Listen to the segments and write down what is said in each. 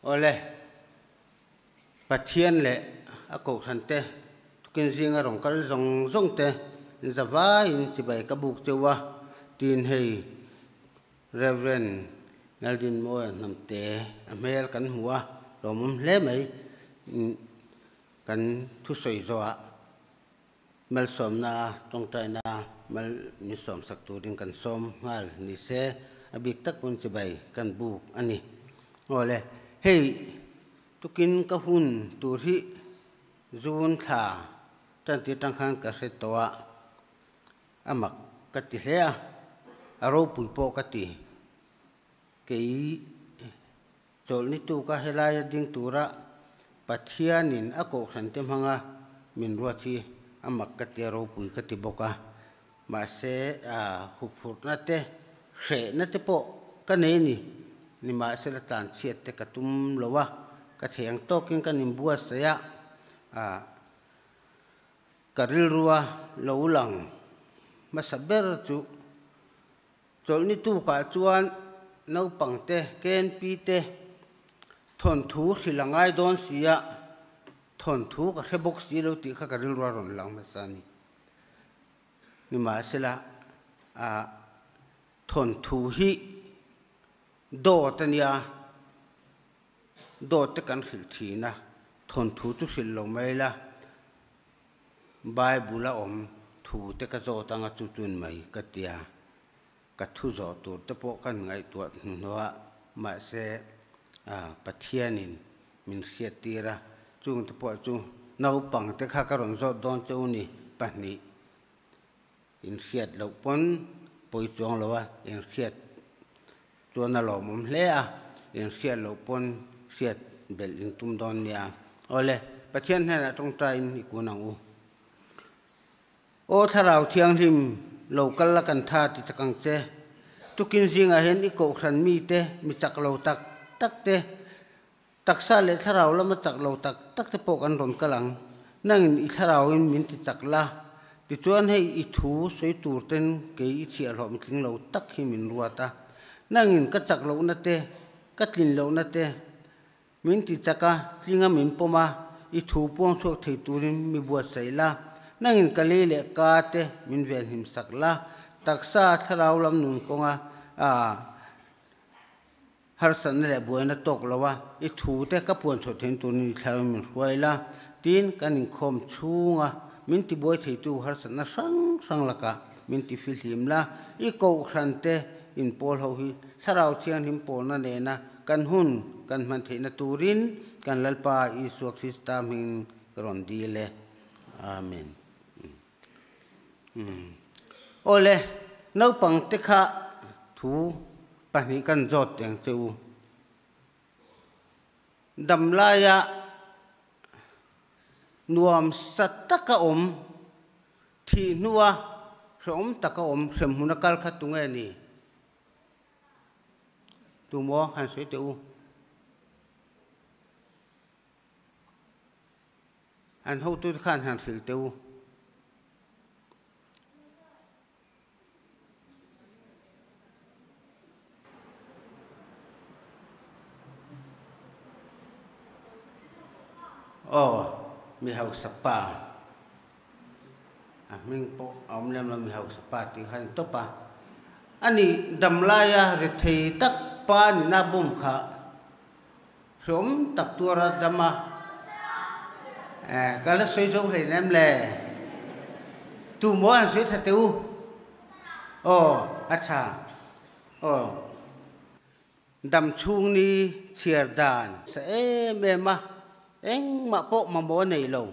Awle, Pathian leh a kohhran te tukin zinga rawn kal zawng zawng te zavaiin chibai ka buk cheu a, tiin hei Rev. Laldinmawia hnamte a hmel kan hmu a, lawmawm hle mai. Kan thusawi zawhah malsawmna tawngtaina mal min sawmsak turin kan sawm nghal ni se, a bik tak pawn chibai kan buk a ni. Awle, hei tukin ka hun tur hi June thla tantir tang khan ka hre tawh a, A mak ka ti hle a, a ropui pawh ka ti. Kei chawlhni tuka helaia ding tura Pathianin a kohhrante hmanga min ruat hi a mak ka ti, a ropui ka ti bawk a. Mahse, huphurhna te, hrehna te pawh ka nei a ni. Nimahsela tlanchhiat te ka tum lo a, ka thei ang tawkin kan inbuatsaih a, Ka rilrua lo lang hmasa ber chu chawlhni tukah chuan naupangte KNP te thawnthu hrilh a ngai dawn si a, thawnthu ka hre bawk si lo tih kha ka rilrua rawn lang hmasa a ni. Nimahsela, thawnthu hi dawt a nia. Dawt te kan hrilh thin a, thawnthu chu hrilh lo mai la, Bible a awm thu te ka zawt anga chu chun mai ka tia, ka thu zawh tur te pawh kan ngaihtuah hnuhnawh a, mahse Pathianin min hriat tir a, chung te pawh chu naupang te kha ka rawn zawt dawn che u ni pahnih inhriat loh pawn pawi chuang lo a, inhriat Chuan a lawmawm hle a, inhriat loh pawn hriat belh in tum dawn nia. Awle, Pathian hnenah tawngtaiin i kun ang u. Aw Thlarau Thianghlim, lo kal la kan tha ti chak ang che. Tukin zingah hian i kohhran mite, mi chak lo tak tak te, taksa leh thlarau lama chak lo tak tak te pawh kan rawn kal ang. Nangin i thlarauin min ti chak la, tichuan hei i thu sawi tur ten kei i chhiahhlawh mitling lo tak hi min ruat a. Nangin ka chak lohna te, ka tlin lohna te min ti chak a, tlinga min pawm a, i thu puang chhuak thei turin mi buatsaih la. Nangin ka lei leh ka te min venhim sak la, taksa thlarau lam nun kawnga Harsatna leh buaina tawk lo a, i thu te ka puan chhuah theihna tur ni thlarau min hruai la, tiin kan inkhawm chhunga min tibuai theitu harsatna hrang hrang lakah min tifihlim la, i kohhran te inpawl ho hi thlarau thianghlim pawlna nena kan hun kan hman theihna turin kan Lalpa Isua Krista hmingin ka rawn dil e. Amen. Awle, naupang te kha thu pahnih kan zawt teng che u. Damlaia nuam sa taka awm, thih hnua hrehawm taka awm hremhmun a kal kha tunge ni? Tumaw han sawi teh u. An hotute khan han hrilh teh u. Aw, mi hausa pa. A hming pawh a awm lem lo, mi hausa pa tih kha a ni tawp a. Ani damlaia rethei tak pa nina bum kha Hreawm tak tuar a dam a. Eh, ka la sawi zo hlei nem le. Tu maw an sawi tha teh u? Aw, a tha. Aw, dam chhung ni chhiar dan sa em em a, engmah pawh mamawh a nei lo.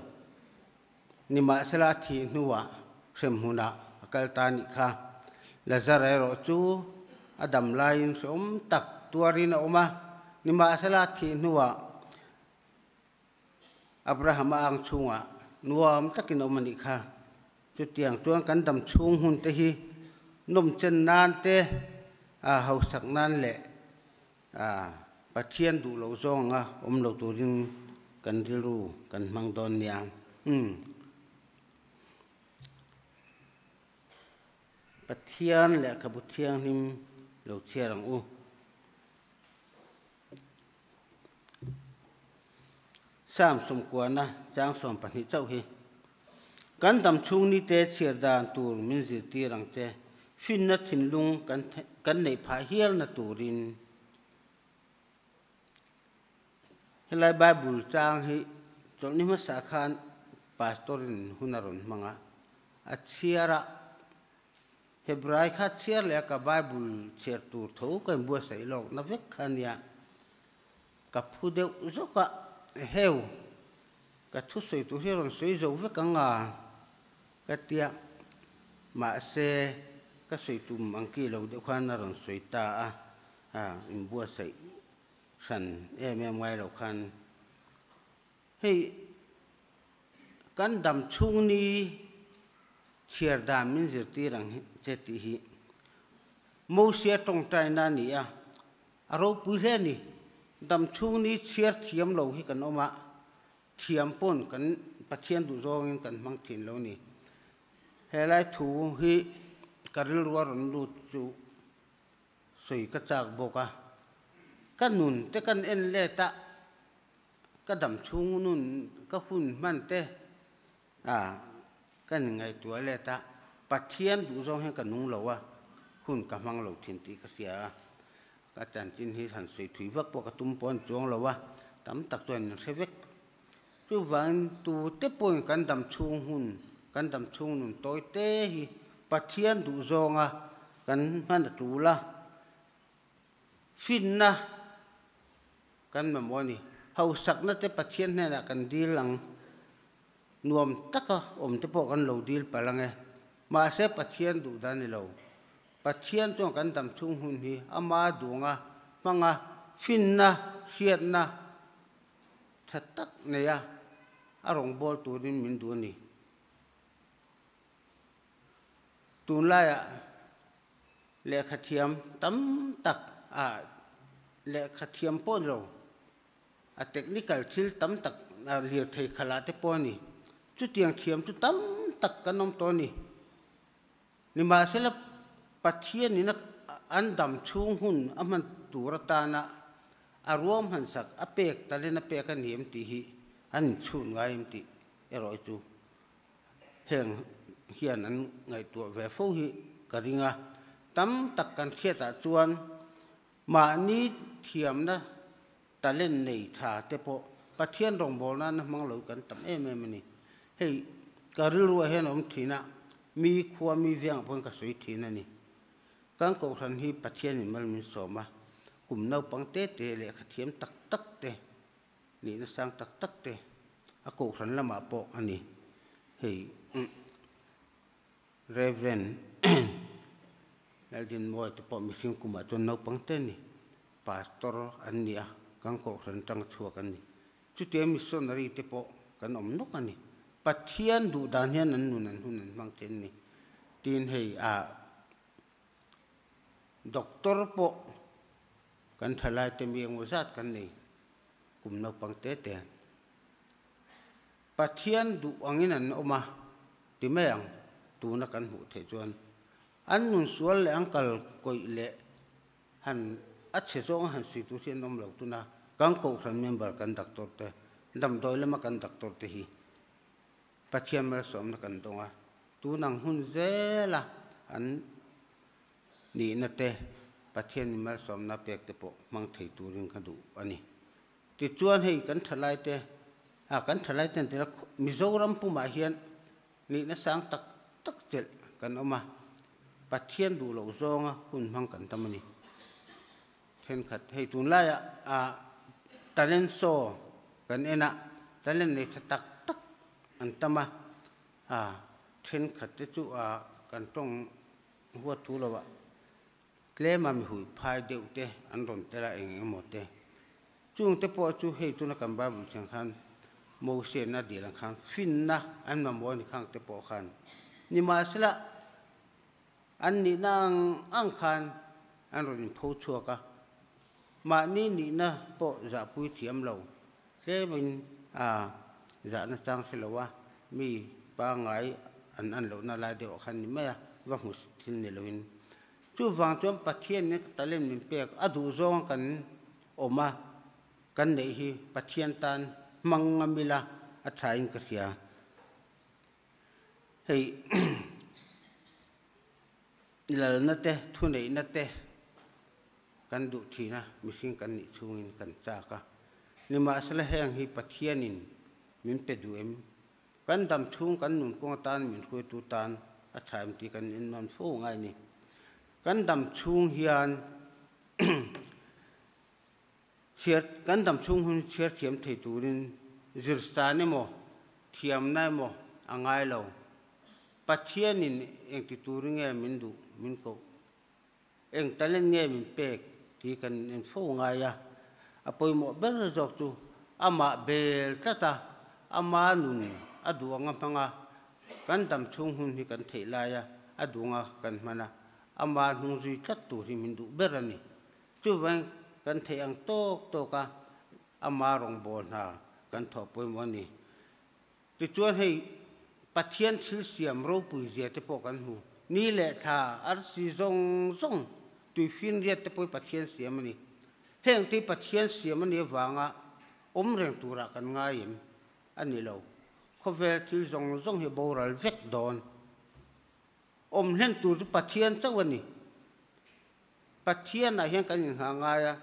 Nimahsela a thih hnuah hremhmunah a kal ta nih kha. Lazara erawh chu a dam laiin hrehawm tak tuarin a awm a, nimahsela a thih hnuah Abrahama ang chhungah nuam takin a awm a nih kha. Chutiang chuan kan dam chhung hun te hi nawmchen nan te, hausak nan leh Pathian duh loh zawng anga awm lo turin kan rilru kan hmang dawn nia. Umm. Pathian lehkhabu thianghlim lo chhiar ang u. Psalm sawmkuana chang 12 chauh hi. Kan dam chhung ni te chhiar dan tur min zirtir ang che, finna thinlung kan kan neih phah hialna turin. Helai Bible chang hi chawlhni hmasa khan Pastor in hun a rawn hmang a, a chhiar a. Hebrai kha chhiar leh a ka Bible chhiar tur tho ka inbuatsaih lawk na vek kha nia. Ka phu deuh zawk a, Heu, ka thusawi tur hi rawn sawi zo vek ang a, ka tia. Mahse, ka sawi tum ang ki lo deuh khan a rawn sawi ta a, a inbuatsaih hran em em ngai lo khan. Hei, kan dam chhung ni chhiar dan min zirtir ang che tih hi Mosia tawngtaina a ni a, A ropui hle a ni. Dam chhung ni chhiar thiam lo hi kan awm a, thiam pawn kan Pathian duh zawngin kan hmang thin lo ni. He lai thu hi ka rilru a rawn lut chu sawi ka chak bawk a. Ka nun te kan en let a, ka dam chhung nun ka hun hman te a kan inngaihtuah let a, Pathian duh zawng hian ka nung lo a, hun ka hmang lo thin tih ka hria a, ka chanchin hi han sawi thui vak pawh ka tum pawh a ni chuang lo a, tam tak chuan min hre vek. Chuvangin tute pawhin kan dam chhung hun, kan dam chhung nun tawi te hi Pathian duh zawnga kan hman a tul a, finna kan mamawh a ni. Hausakna te Pathian hnenah kan dil ang. Nuam taka awm te pawh kan lo dil palh ang e. Mahse Pathian duh dan ni lo. Pathian chuan kan dam chhung hun hi ama duanga hmanga finna, hriatna tha tak neia a rawngbâwl turin min duh a ni. Tunlaiah lehkhathiam tam tak ah lehkhathiam pawh ni lo. A technical thil tam tak lirthei khalah te pawh a ni. Chutiang thiam chu tam tak kan awm tawh a ni. Nimahsela Pathianin an dam chhung hun a hman tur atana a ruam hansak a pek talent a pek a ni em tih hi an inchhun ngai em tih erawh hi chu heng hian an ngaihtuah ve fo hi ka ring a. Tam tak kan hriatah chuan Mahni thiamna talent nei tha te pawh Pathian rawngbâwl nana hmang lo kan tam em em a ni. Hei ka rilruah hian a awm thin a, mi khua mi vengah pawhin ka sawi thin a ni. Kan kohhran hi Pathianin mal min sawm a, kum naupang te te lehkha thiam tak tak te, nihna sang tak tak te a kohhran lamah pawh a ni. Hei. Rev. Laldinmawia te pawh mihring kumah chuan naupang te a ni. Pastor an ni a, kan kohhran atanga chhuak an ni. Chutiang missionary te pawh kan awm nawk a ni. Pathian duh dan hian an nun an hun an hmang thin a ni. Tin hei ah doctor pawh kan thalai te mi engmaw zat kan nei kum naupang te te. Pathian duh angin an awm a, ti mai ang, tuna kan hmuh theih chuan an nun sual leh an kal kawih leh han a chhe zawnga han suih tur hi an awm lo tuna kan kohhran member kan doctor te, damdawi lama kan doctor te hi Pathian malsawmna kan dawng a, tun ang hun zela an nihna te Pathian malsawmna pek te pawh hmang thei turin ka duh a ni. Tichuan hei kan thalaite, ah kan thalaite an tel a, Mizoram pumah hian nihna sang tak tak chelh kan awm a, Pathian duh loh zawnga hun hmang kan tam a ni. Thenkhat hei tunlaiah ah talent show kan en a, talent nei tha tak tak an tam a, ah thenkhat te chu ah kan tawng huat thu lo ah Tlema mi hui phai deuh te an rawn tel a eng emaw te. Chung te pawh chu hei tuna kan Bible thiang khan Moses-na dil ang khan finna an mamawh a ni khang te pawh khan. Nimahsela an nihna ang ang khan an rawn inpho chhuak a, mahni nihna pawh zahpui thiam lo tlemin a zahna chang hre lo a, mi pangngai an an lohna lai deuhah khan ni mai a, va hmu thil ni loin. Chuvang chuan Pathian nen ka talent min pek a duh zawng kan awm a, kan neih hi Pathian tan hmang ngam ila a thain ka hria. Hei lalna te, thuneihna te kan duh thin a, mihring kan nih chhungin kan chak a. Nimahsela heng hi Pathianin min pe duh em? Kan dam chhung kan nun kawng atan min hruaitu tan a tha em tih kan innawn fo ngai a ni. Kan dam chhung hian chhiar kan dam chhung hun chhiar thiam thei turin zirsan emaw thiamna emaw a ngai lo. Pathianin engti turin nge min duh min koh Eng talent nge min pek tih kan en fo ngai a, a pawimawh ber zawk chu amah bel tlat a, ama nun a duh anga hmang a, kan dam chhung hun hi kan theih lai a, a duh anga kan hman a, ama hnung zui tlat tur hi min duh ber a ni. Chuvangin kan theih ang tawk tawk a, ama rawngbâwl hna kan thawh pawimawh a ni. Tichuan hei Pathian thil siam ropui zia te pawh kan hmu. Ni leh thla, arsi zawng zawng, tuifinriat te pawh hi Pathian siam a ni. Heng te hi Pathian siam a nih avanga awm reng turah kan ngai em? A ni lo. Khawvel thil zawng zawng hi boral vek dawn. Awm hlen tur chu Pathian chauh a ni. Pathianah hian kan inngah ngai a,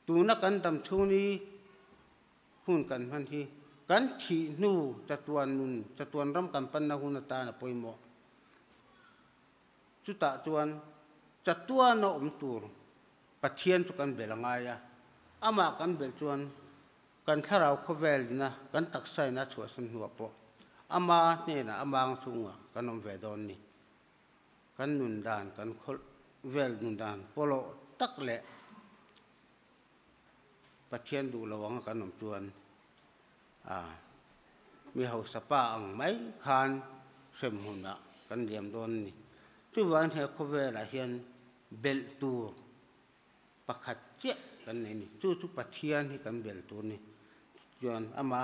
tuna kan dam chhung ni Hun kan hman hi kan thih hnu chatuan nun, chatuan ram kan panna hun atan a pawimawh. Chutah chuan chatuana awm tur Pathian chu kan belh a ngai a, amah kan belh chuan kan thlarau khawvel ina kan taksa ina chhuahsan hnuah pawh ama hnenah ama ang chhungah kan awm ve dawn ni. Kan nun dan, kan khawvel nun dan pawlawh tak leh Pathian duh lo anga kan awm chuan a mi hausa pa ang mai khan hrem hunah kan liam dawn a ni. Chuvangin he khawvelah hian belh tur pakhat chiah kan nei a ni. Chu chu Pathian hi kan belh tur a ni. Chuan ama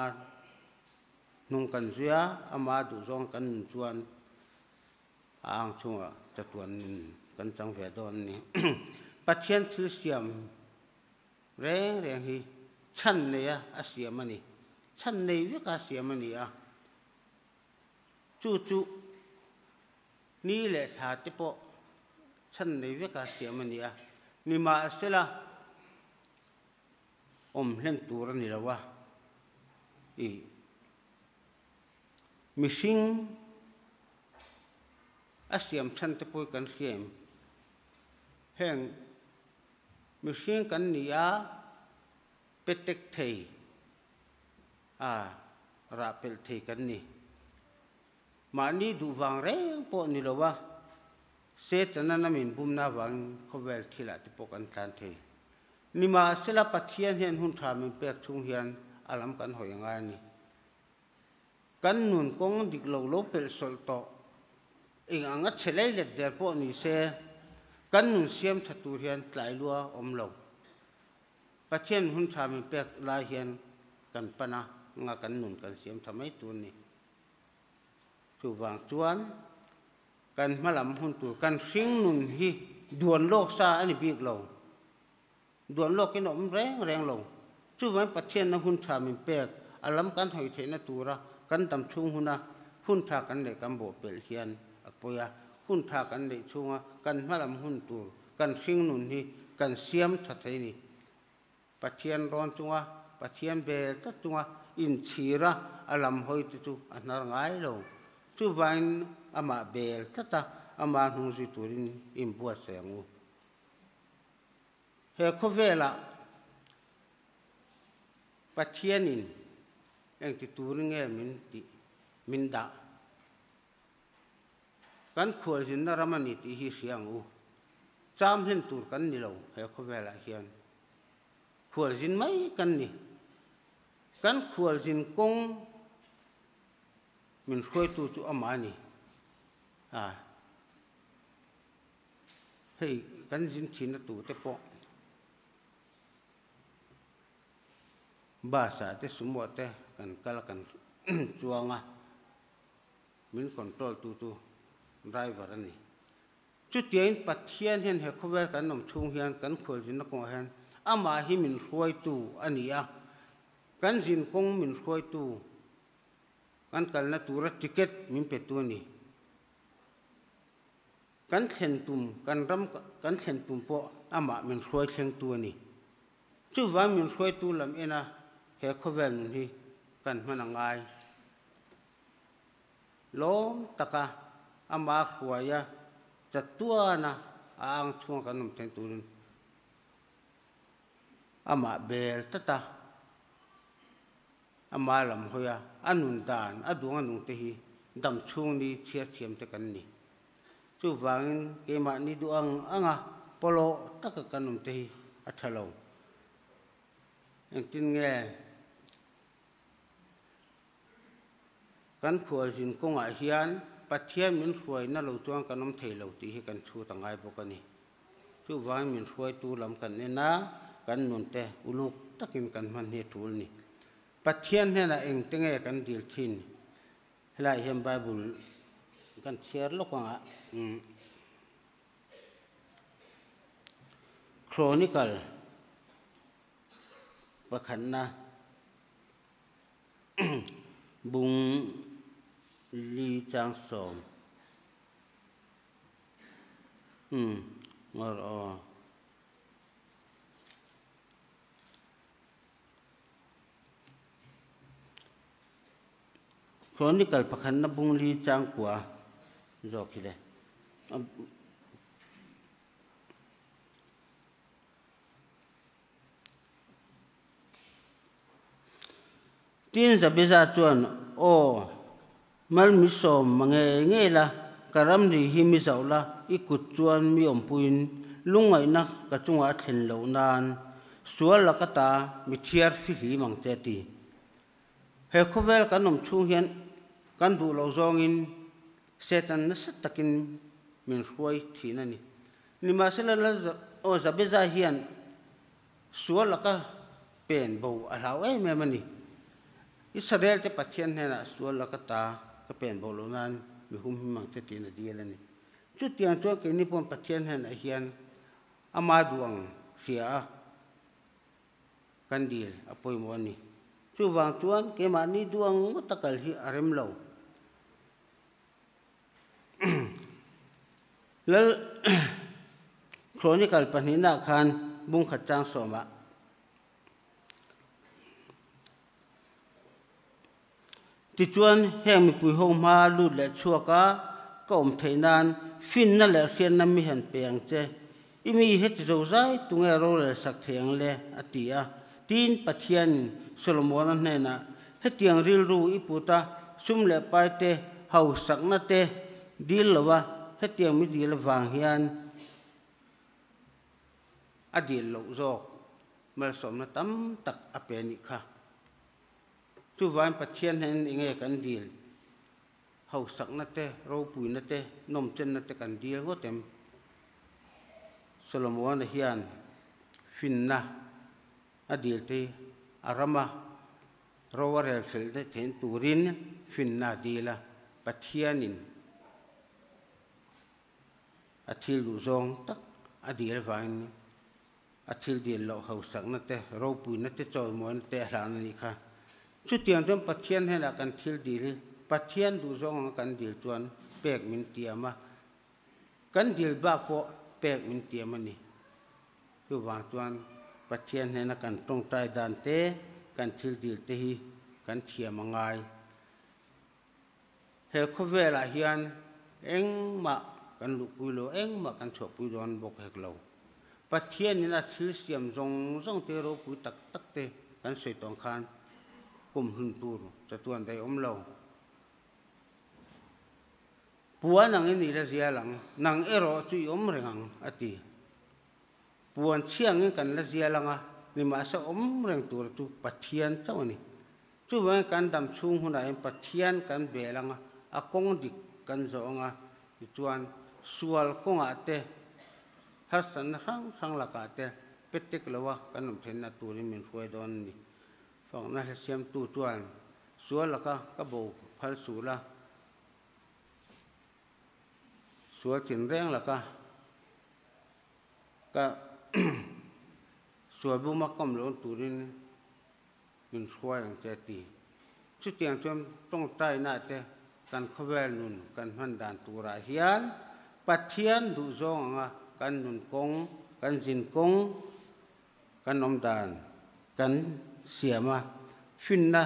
hnung kan zui a, ama duhzawng kan nun chuan a ang chungah chatuan nun kan chang ve dawn a ni. Pathian thil siam reng reng hi chhan neia a siam a ni. Chhan nei veka a siam a ni a. Chu chu ni leh thla te pawh chhan nei veka a siam a ni a. Nimahsela awm hlen tur a ni lo a. Ih. Mihring a siam chhan te pawh hi kan hria em? Heng mihring kan ni a, petek thei a rah pelh thei kan ni. Mahni duh vang reng pawh ni lo a, Setana na min bumna avangin khawvel thilah te pawh kan tlan thei. Nimahsela Pathian hian hun tha min pek chhung hian a lam kan hawi angai a ni. Kan nun kawng dik lo lo pelh sawlh tawh eng ang a chhe lei let der pawh ni se, kan nun siam tha tur hian tlai lua awm lo. Pathian hun tha min pek lai hian kan pan a nga kan nun kan siam tha mai tur ni. Chuvang chuan kan hmalam hun tur kan hring nun hi duan lawk sa a ni bik lo. Duan lawkin a awm reng reng lo. Chuvangin Pathianna hun tha min pek, a lam kan hawi theihna tura kan dam chhung huna hun tha kan neih kan bawh pelh hian a pawi a. Hun tha kan neih chhunga kan hmalam hun tur kan hring nun hi kan siam tha thei ni. Pathian rawn chunga, Pathian bel tlat chunga inchhira a lam hawi te chu a hnar ngai lo. Chuvangin amah bel tlat a, ama hnung zui turin inbuatsaih ang u. He khawvelah Pathianin engti turin nge min tih min dah? Kan khualzinna ram a ni tih hi hria ang u. Cham hlen tur kan ni lo he khawvelah hian. Khualzin mai kan ni. Kan khualzin kawng min hruaitu chu amah a ni. A. Hei kan zin thinna tur te pawh bus ah te sumo ah te kan kal kan chuang a, min control tu chu driver a ni. Chutiangin Pathian hian he khawvel kan awm chhung hian kan khualzinna kawngah hian amah hi min hruaitu a ni a. Kan zin kawng min hruaitu, kan kalna tura ticket min petu a ni. Kan thlen tum, kan ram kan thlen tum pawh amah min hruai thlengtu a ni. Chuvang min hruaitu lam ena he khawvel nun hi kan hman a ngai. Lawm taka ama hruaia chatuana a ang chhunga kan awm thleng turin amah bel tlat a, ama lam hawi a, a nun dan, a duang a nung te hi dam chhung ni chhiar thiam te kan ni. Chuvangin keimahni duh ang anga pawlawh taka kan awm te hi a tha lo. Engtin nge? Kan khualzin kawngah hian Pathian min hruaina lo chuan kan awm thei lo tih hi kan chhut a ngai bawk a ni. Chuvangin min hruaitu lam kan en a, kan nunte uluk takin kan hman hi a tul ni. Pathian hnenah engte nge kan dil thin? Helaiah hian Bible kan chhiar lawk ang a. Chronicle pakhatna. Bung li chang sawm. Umm ngawr aw. Chronicle pakhatna bung li chang kua zawk hi le. Tin Zabeza chuan, Aw, mal mi sawm ma ngei ngei la, ka ramri hi mi zauh la, i kut chuan mi awmpuiin lungngaihna ka chungah a thlen loh nan sual la ka ta mi thiar fihlim ang che a ti. He khawvel kan awm chhung hian kan duh loh zawngin Satan nasa takin min hruai thin a ni. Nimahsela Lal aw Zabeza hian sual laka pen bo a hlau em em a ni. Israel te Pathian hnenah sual laka ta ka pen bo loh nan mi humhim ang che tiin a dil a ni. Chutiang chuan keini paw'n Pathian hnenah hian ama duh ang hria a kan dil a pawimawh a ni. Chuvang chuan keimahni duh ang ngawt a kal hi a rem lo. Lal Chronicle pahnihna khan bungkhat chang sawmah Tichuan heng mipui ho hma lut leh chhuak a ka awm theih nan finna leh hriatna mi han pe ang che. I mi heti zo zai tunge rorel sak thei ang le? a ti a. Tin, Pathianin Solomona hnenah, Hetiang rilru i put a, sum leh pai te, hausakna te dil lo a, hetiang mi dil avang hian a dil loh zawk malsawmna tam tak a pe nih kha. Chuvain Pathian hnenin enge kan dil? Hausakna te, ropuina te, nawmchenna te kan dil ngawt em? Solomona hian finna a dil te hi a rama ro a rel fel daih theihna turin finna a dil a, Pathianin a thil duh zawng tak a dil avangin a thil dil loh hausakna te, ropuina te, chawimawina te a hlan a nih kha. Chutiang chuan Pathian hnenah kan thil dil hi Pathian duh zawng anga kan dil chuan pek min tiam a, kan dil bak pawh pek min tiam a ni. Chuvang chuan Pathian hnena kan tawngtai dan te, kan thil dil te hi kan thiam a ngai. He khawvelah hian engmah kan luhpui lo, engmah kan chhuahpui dawn bawk hek lo. Pathianin a thil siam zawng zawng te ropui tak tak te kan sawi tawng khan kum hlun tur chatuan daih awm lo. Puan angin i la zial ang, nang erawh chu i awm reng ang, a ti. Puan chhia angin kan la zial ang a, nimahse awm reng tur chu Pathian chauh a ni. Chuvangin kan dam chhung hunah hian Pathian kan bel ang a, a kawng dik kan zawh ang a, tichuan sual kawngah te, harsatna hrang hrang lakah te petek loa kan awm theihna turin min hruai dawn a ni. Fakna hla siamtu chuan sual laka ka bo phal suh la, sual tinreng laka ka sual buma kawm loh turin. Min hruai ang che a ti. Chutiang chuan tawngtainaah te kan khawvel nun kan hman dan turah hian Pathian duhzawng anga kan nun kawng, kan zin kawng, kan awm dan kan siam a, finna,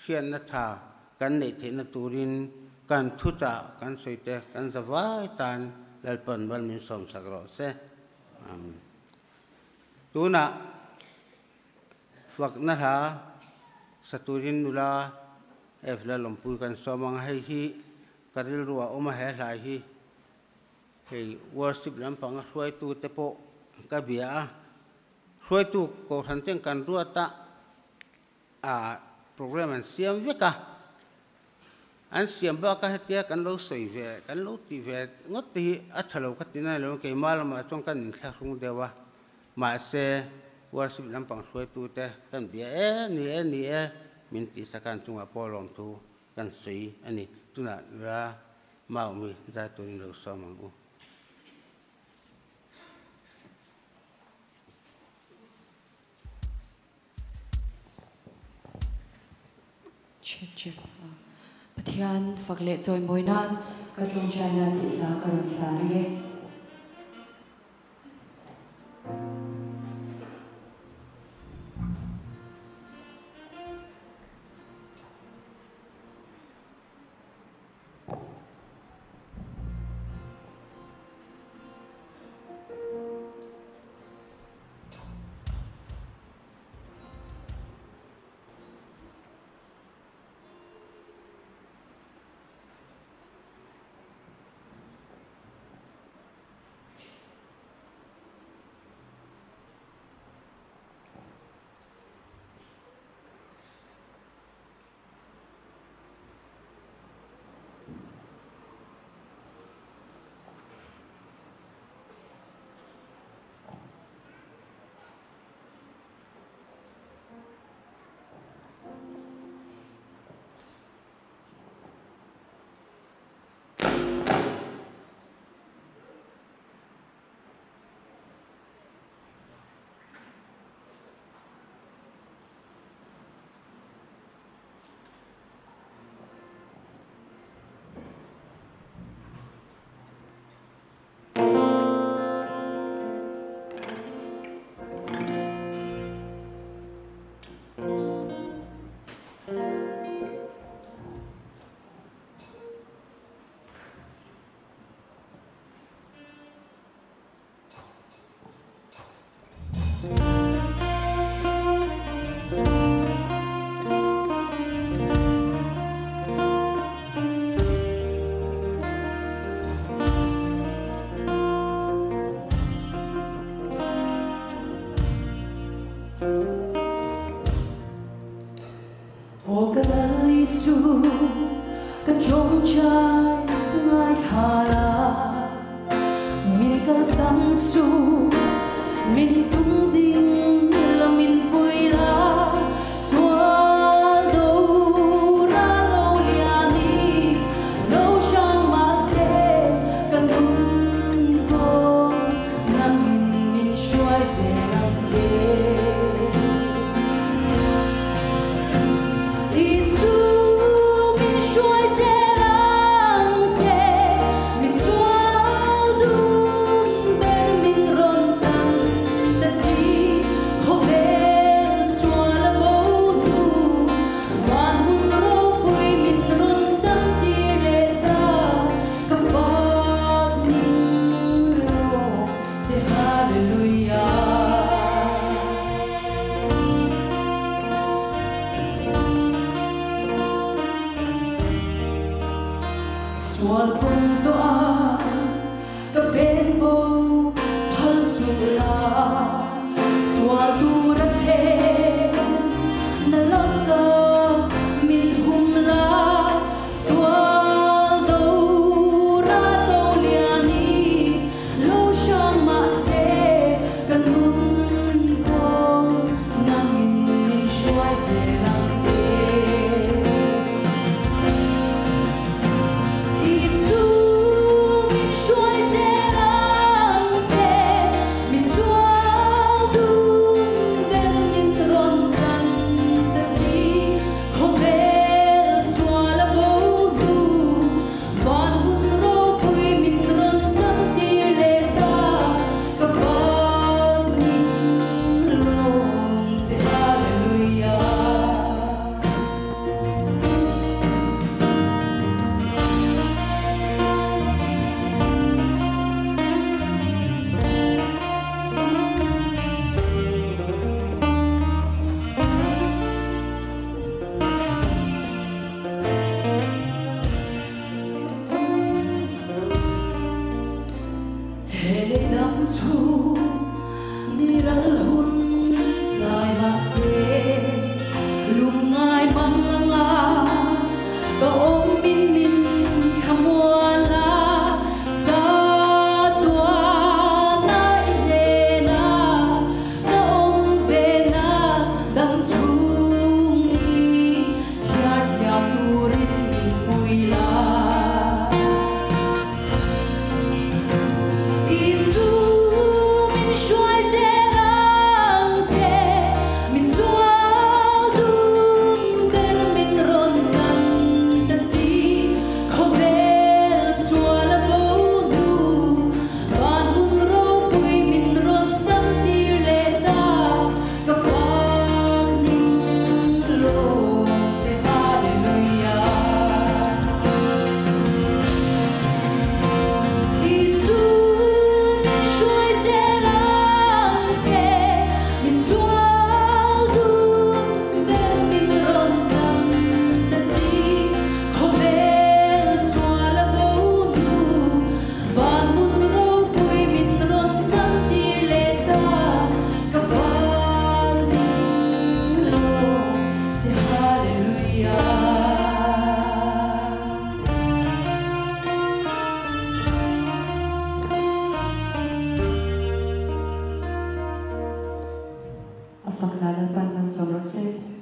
hriatna tha kan neih theihna turin kan thuchah kan sawi te kan zavai tan Lalpan mal min sawmsak rawh se. Amen. Tunah Fakna hla saturin nula F la lawmpui kan sawm ang a, hei hi ka rilru a awm a he hlai hi hei worship lampanga hruaitu te pawh ka bia a, hruaitu kohhran ten kan ruat a ah program an siam vek a, an siam bak a hetia kan lo sawi ve kan lo tih ve ngawt te hi a tha lo ka ti nai lo keimah lamah chuan kan inthlahrung deuh a. Mahse, worship lampang hruaitute kan bia e, ni e, ni e, min tihsa khan chungah pawh lawmthu kan sawi a ni. Tunah nula Maumi zai turin lo sawm ang u. Check check Pathian fak leh chawimawi nan ka tawngtaina tih hla ka rawn hlan ang e. Aw ka Lal Isu, ka tawngtai ngaithla la, min kalsan suh, min tung ding la min pui la, sual do ra lo lian i lo hrang mahse ka nun kawng nangin min hruai zel ang che. I chu min hruai zel ang che, mi sual dum ber min rawn tan ta chi, khawvel sual a bo hnu, van hmun ropui min rawn cham tir leh ta, ka fak ning rawh che Hallelujah. Sual kawng zawh a ka pen bo phal suh la, sual tur a thleng na laka min hum la, sual do ra lo lian i lo hrang mahse ka nun kawng nangin min hruai zel ang che. I chu min hruai zel ang che, mi sual dum ber min rawn tan ta malsawm rawh se.